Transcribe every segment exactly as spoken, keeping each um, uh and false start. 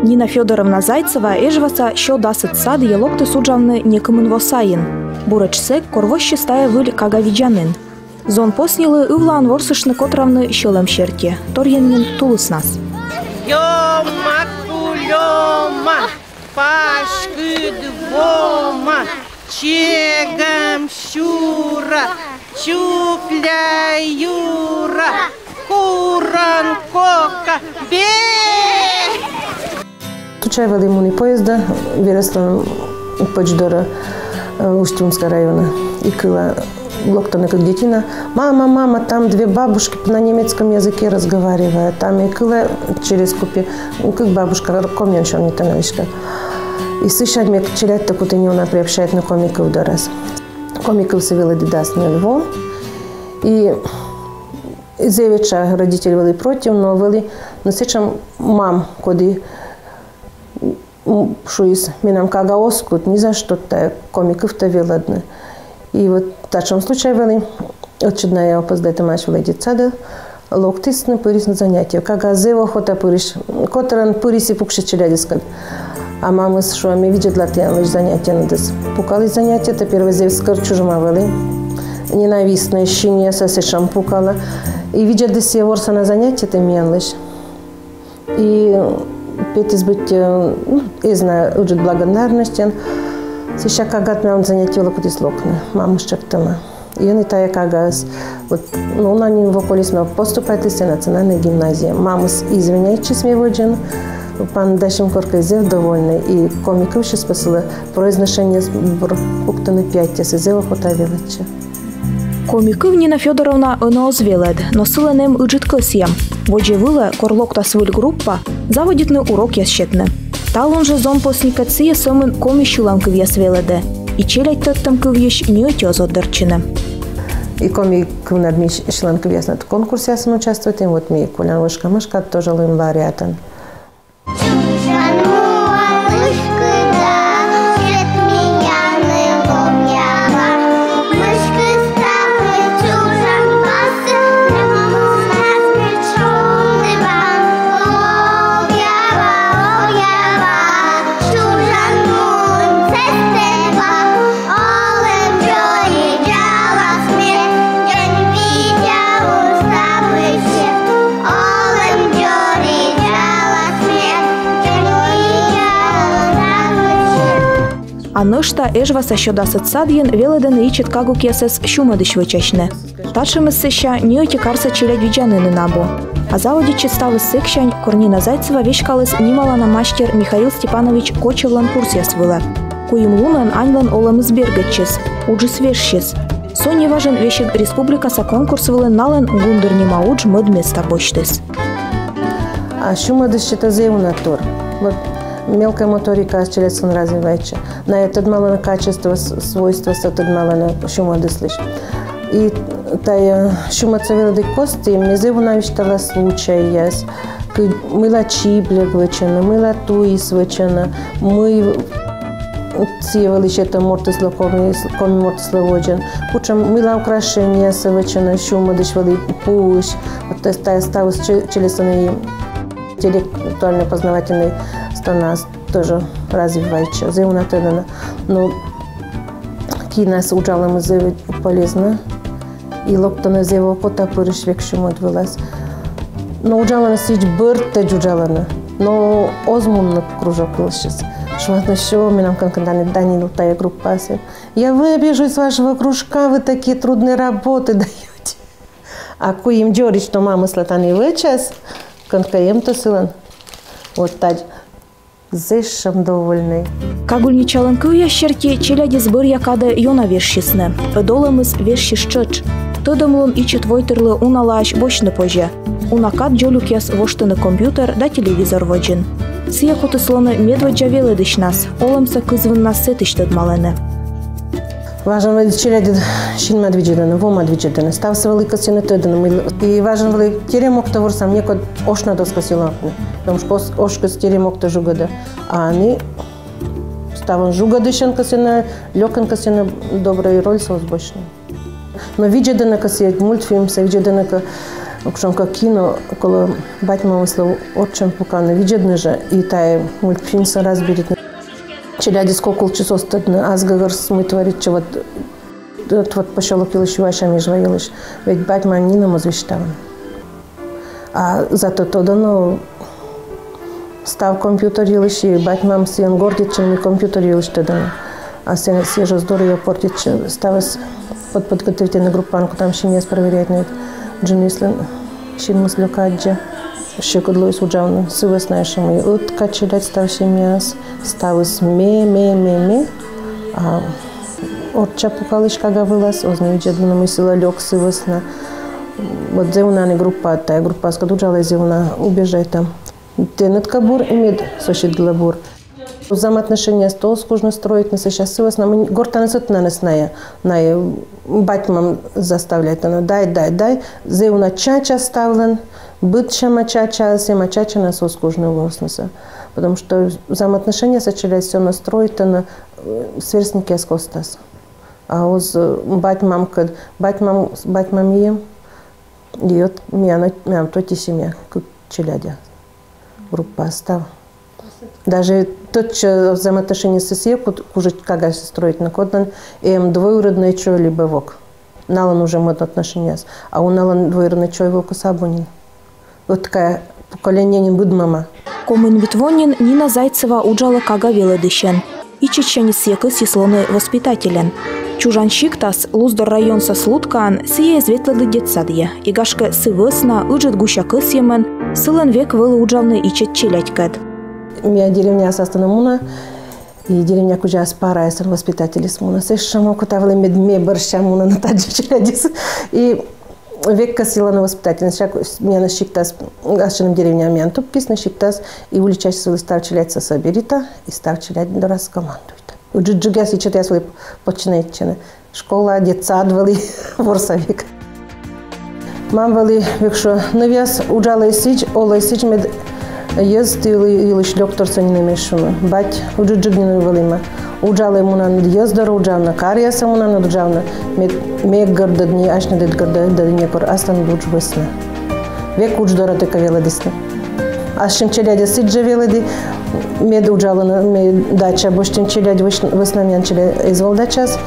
Нина Фёдоровна Зайцева Эжваса сё дасӧд садйӧ локтіс уджавны некымын во сайын. Буретш сэк, кор воссис тайӧ выль кага видзанін. Зонпоснилы ывлаын ворсыштны котравны сьӧлӧм серти. Торйӧн нин тулыснас. Ёма, кулёма, паськыд вома, чегӧм сюра, чукля юра, курӧн кока, бе! Случай вӧлі, муні поездӧ, верӧслӧн пӧч дорӧ, э, Усть-Вымского района. И кыла, локтӧны кык детина: «Мама, мама, там две бабушки на немецком языке разговаривают». А ме кыла через купе, кык бабушка комиӧн сёрнитӧны веськӧ. И сысянь ме челядьтӧ куті неуна приобщайтны коми кыв дорас. Коми кывсӧ велӧді дас нёль во. И зэв этша родитель вӧлі против, но вӧлі, но сэтшӧм мам, коді, м, шуис: «Менам кага оз кут ни за что тайӧ коми кывтӧ велӧдны». И вот татшӧм случай вӧлі. Ӧтчыд найӧ опоздайтӧмаӧсь вӧлі детсадӧ, локтісны, пырисны занятие. Кага зэв охота пырис, котӧрӧн пырис и пуксис челядьыскӧд. А мамыс шуӧ: «Ме видзӧдла тіянлысь занятиенытӧдз». Пукаліс занятиетӧ, первой зэв скӧр чужӧма вӧлі. Ненавистнӧй синъясас сэтшӧм пукала. И видзӧдіс, ворсана занятиетӧ миянлысь. И петіс быттьӧ, э, ну, эз на ыджыд благодарностьӧн. Сэсся кагаыд миян занятие вылӧ кутіс локны, мамыс тшӧктӧма. И ӧні тайӧ кагаыс. Вот, ну, уна нин во колис, но поступайтліс национальнӧй гимназияӧ. Мамыс извиняйтчис ме водзын, паныдасим коркӧ, зэв довольнӧй. И коми кывсьыс пӧ сылы произношениеыс бур, пуктӧны пятьяс, и зэв охота велӧдчӧ. Коми кыв Нина Фёдоровна ӧні оз велӧд, но сылӧн эм ыджыд кӧсйӧм. Водзӧ вылӧ, кор локтас выль группа, заводитны урокъяс сетны. Талун жӧ зонпосникӧд сійӧ сӧмын коми сьыланкывъяс велӧдӧ. И челядь тӧдтӧм кывйысь ньӧти оз ӧтдортчыны. И коми кывнад ми сьыланкывъяс на конкурсъясын участвуйтім, вот ми колян «Вышка-мышка» тоже лоим лауреатӧн. А нӧшта Эжваса сё дасӧд садйын велӧдӧны ичӧт кагукъясӧс сюмӧдысь вӧчасьны. Татшӧмыс сэсся ньӧти карса челядь видзанінын абу. А заводитчис ставыс сэксянь, кор Нина Зайцева веськаліс нималана мастер Михаил Степанович Кочевлӧн курсъяс вылӧ. Куим лунӧн аньлӧн олӧмыс бергӧдчис, уджыс вежсис. Со неважӧн весиг республикаса конкурс вылын налӧн «Гундыр» нима удж мӧд места босьтіс. А сюмӧдыс сетӧ зэв уна тор. Вот мелкая моторика челядьыслӧн развивайтчӧ. Найӧ тӧдмалӧны качество, с-, свойствосӧ тӧдмалӧны сюмӧдыслысь. И тайӧ сюмӧдсӧ велӧдігӧн костын ме зэв уна висьтала случайяс. Кыдз, мыйла чибльӧг вӧчӧны, мыйла туис вӧчӧны, мый сійӧ вӧлі сетӧ мортыслы, коми, коми мортыслы водзын. Кутшӧм, мыйла украшениесӧ вӧчӧны сюмӧдысь вӧлі пуысь. Вот тайӧ ставыс че-, челядьыслӧн интеллектуально-познавательнӧй станас тоже развивайтчӧ. Зэв уна тӧдӧны. Но кинас уджалӧмыс зэв полезнӧ. И локтӧны зэв окотапырысь век сюмӧд вылас. Но уджалӧны сідз, бӧртӧдз уджалӧны. Но оз мунны кружок вылысь. Шуӧны: «Сё, менам кӧнкӧ Дани-, Данил тайӧ группаас». «Я выбежу из вашего кружка, вы такие трудные работы даёте». А куим дзоридз но мамысла тані вӧчас, кӧнкӧ эм-тӧ сылӧн. Вот тадз. Зэв сэтшӧм довольнӧй. Кагульничалӧм кывъяс серти, челядьыс бӧръя кадӧ ёна вежсисны. Ӧд олӧмыс вежсис тшӧтш. Тӧдӧмлун ичӧт войтырлы уналаысь босьтны позьӧ. Уна кад дзолюкъяс воштӧны компьютер да телевизор водзын. Сійӧ кутіс лоны медводдза велӧдысьнас, олӧмсӧ кызвыннас сэтысь тӧдмалӧны. Важӧн вӧлі челядьыд синмад видзӧдны, вомад видзӧдны. Ставсӧ вӧлі кӧсйӧны тӧдны. Мый-, и важӧн вӧлі теремоктӧ ворсам, некод ошнад оз кӧсйы лоны. Потому что ос-, ошкыс теремоктӧ жугӧдӧ. А ӧні ставӧн жугӧдысьӧн кӧсйӧны, лёкӧн кӧсйӧны добрӧй рольсӧ оз босьтны. Но видзӧдны кӧ сійӧ мультфильмсӧ, видзӧдны кӧ Кутшӧмкӧ кино, колӧ бать-мамыслы орччӧн пукавны, видзӧдны жӧ, и тайӧ мультфильмсӧ разберитны. Челядьыс кок улчис оз тӧдны, ас гӧгӧрыс мый творитчӧ, вот, вот, вот посёлок йылысь, Вася, Межва йылысь. Ведь бать-мам нинӧм оз висьтавны. А зато тӧдӧны, став компьютер йылысь, и бать-мам сійӧн гордитчӧны, мый компьютер йылысь тӧдӧны. А сійӧ, сійӧ жӧ здорӧ ёг гордитчӧ, ставыс под подготовительнӧй группаын, кутам семьяс проверяйтны, джынйыслӧн синмыс лёка аддза. Сьӧкыд лоис уджавны сы вӧсна ещӧ, мый ӧтка челядь, став семьяыс, ставыс ме, ме, ме, ме. А орчча пукалысь кага вылас, оз нин видзӧдлыны, мый сылы лёк сы вӧсна. Вот зэв уна нин группа, тайӧ группаыскӧд уджалӧй, зэв уна убеждайтам. Тэныд кӧ бур, и мед сусед вылӧ бур. Взаимоотношениястӧ оз кужны строитны, сэсся сы вӧсна, мый гортаныс ӧтнаныс найӧ, найӧ бать-мам заставляйтӧны: дай, дай, дай, зэв уна чача ставлӧн, быдсяма чача, сэсся чачанас оз кужны ворснысӧ. Потому что взаимоотношениясӧ челядьыс всё равно строитӧны, э, сверстникъяс костас. А оз, э, бать-мамкӧд, бать-мам, бать-мам и эм, и вот миян, миян тӧдса семья, кык челядя, группа став. Даже тӧдчӧ взаимоотношениясӧ сійӧ, куд-, кужӧ кагаӧс строитны, кодлӧн эм двоюроднӧй чой либӧ вок. Налӧн уже мӧд отношенияс. А уналӧн двоюроднӧй чой-вокыс абу нин. Ӧтка поколение нин быдмӧма. Комын вит во нин Нина Зайцева уджалӧ кага велӧдысьӧн. Ичӧтсяньыс сійӧ кӧсйис лоны воспитательӧн. Чужан сиктас, Луздор районса Слудкаын, сійӧ эз ветлӧдлы детсадйӧ. И гашкӧ сы вӧсна, ыджыд гуся кӧсйӧмӧн, сылӧн век вӧлі уджавны ичӧт челядькӧд. Миян деревняас ас тӧнӧ мунӧ, и деревня кузяас параясӧн воспитательыс мунӧ. Сэтшӧм окота вӧлі, мед ме бӧрся мунӧны тадзи челядьыс. И век кӧсйи лоны воспитательнӧй. Сэк миян сиктас, ас сиктас, деревня миян тупкис, но сиктас и уличаысь вӧлі став челядьсӧ соберита, и став челядь дорас командуйта. Ыджыдджыкъяс, ичӧтъяс вӧлі починайтчӧны. Школа, детсад вӧлі ворса век. Мам вӧлі век шуӧ: нывъяс, уджалӧй сідз, олӧй сідз, мед йӧз ті йылысь лёктор сӧньӧн эз шуны. Бать ыджыдджык нин вӧлі ма. Уджалӧй, мунан йӧз дорӧ уджавны, каръясӧ мунан уджавны, мед ме эг гӧрдӧд ни, асьныд эг гӧрдӧд ни некор асланыд удж вӧсна. Век удж дорӧ тӧкӧ велӧдісны. Ас сим челядьӧс сідз жӧ велӧді, мед уджалӧны, ме дача босьтім челядь вӧсна, миян челядь эз вӧв дачаас,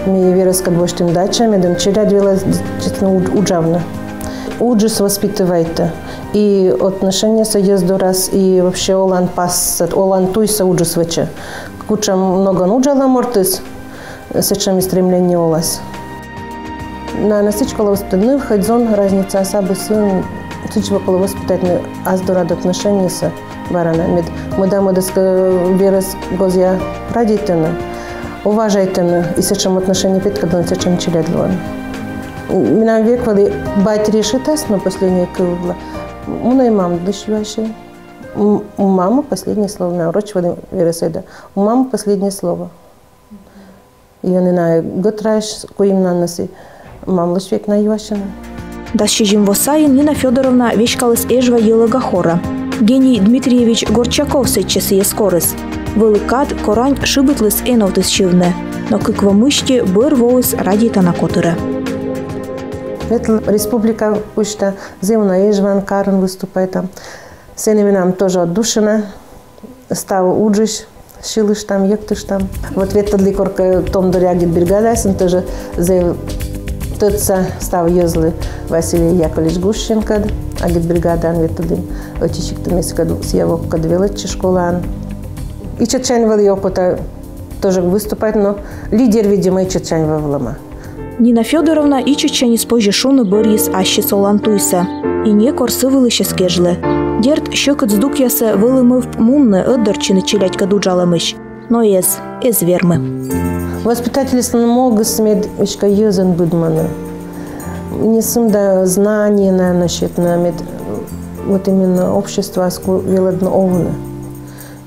ми верӧскӧд босьтім дача, медым челядь велӧдісны удж-, уджавны. Уджыс воспитывайтӧ и отношениясӧ йӧз дорас, и вообще олан пассӧ, олан туйсӧ уджыс вӧчӧ. Кутшӧм ногӧн уджалӧ мортыс, сэтшӧм и стремление олас. Наверно, сідз колӧ воспитать. Ныв, хоть зон, разницаас абу сы, сідз колӧ воспитать, но ас дорад отношениясӧ бара на. Мед мӧда-мӧдыскӧд верӧс гозъя радейтӧны, уважайтӧны, и сэтшӧм отношение петкӧдлыны, сэтшӧм челядь лоӧны. Менам век вӧлі бать решитас, но последние кывлӧ. Мунӧй мамлысь юасьӧй. М-, у мамы последнее слово. Менам роч вӧлі верӧсӧй да. У мамы последнее слово. И ӧні на гӧтыраӧсь куимнанныс, и мамлысь век на юасьӧны. Дас сизим во сайын Нина Фёдоровна веськаліс Эжва йӧлӧга хорӧ. Гений Дмитриевич Горчаков сэтчӧ сійӧс корис. Вӧлі кад, кор ань шыбитліс, эновтіс сьывны. Но кык во мысти бӧр воис радейтана котырӧ. Ветлі республика кузьта, зэв уна Эжваын, карын выступайтам. Сэні менам тоже отдушина. Став уджысь сьылыштам, йӧктыштам. Вот ветлӧдлі коркӧ том дырйи агитбригадаясӧн, тоже зэв тӧдса став йӧзлы, Василий Яковлевич Гущенкӧд, агитбригадаӧн ветлӧдлім. Ӧти сиктын, ме сыкӧд, сійӧ воккӧд велӧдчи школаын. Ичӧтсянь вӧлі окота тоже выступать, но лидер, видимо, ичӧтсянь вӧвлӧма. Нина Фёдоровна ичӧтсяньыс, позьӧ шуны, бӧрйис ассьыс олан туйсӧ. И некор сы вылысь эз кежлы. Дерт, сьӧкыд здукъясӧ вӧлі мӧвп мунны, ӧтдортчыны челядькӧд уджалӧмысь. Но эз, эз вермы. Воспитательыслӧн могыс — мед эськӧ йӧзӧн быдмыны. Не сымда знание, наверно, сетны, а мед вот именно обществоас кӧ велӧдны овны.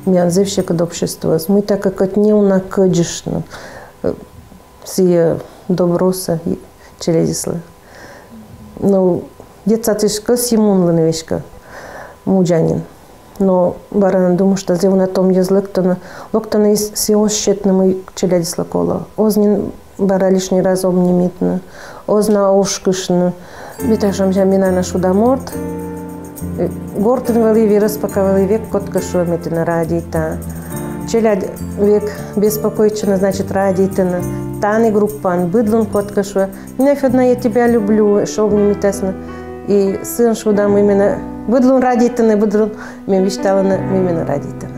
Миян зэв сьӧкыд обществоыс. Мыйтакӧ кӧть неуна кӧдзыштны. Сійӧ добросӧ челядьыслы. Но детсадысь кӧсйи мунны веськӧ мудзанін. Но бара на думышта, зэв уна том йӧз локтӧны, локтӧны, и сійӧ оз сетны, мый челядьыслы колӧ. Оз нин Бара лишний раз обнимитны, оз на ошкышны. Ме татшӧмъясӧн на шуда морт. Гортын вӧлі, верӧс пока вӧлі, век кодкӧ шуӧ: «Ме тэнӧ радейта». Челядь век беспокоитчӧны, значит, радейтӧны. Тані группаын быд лун кодкӧ шуӧ: «Нина Фёдоровна, я тебя люблю», шуӧ, обнимитасны. И сыӧн шуда, мый менӧ быд лун радейтӧны, быд лун меным висьталӧны, мый менӧ радейтӧны.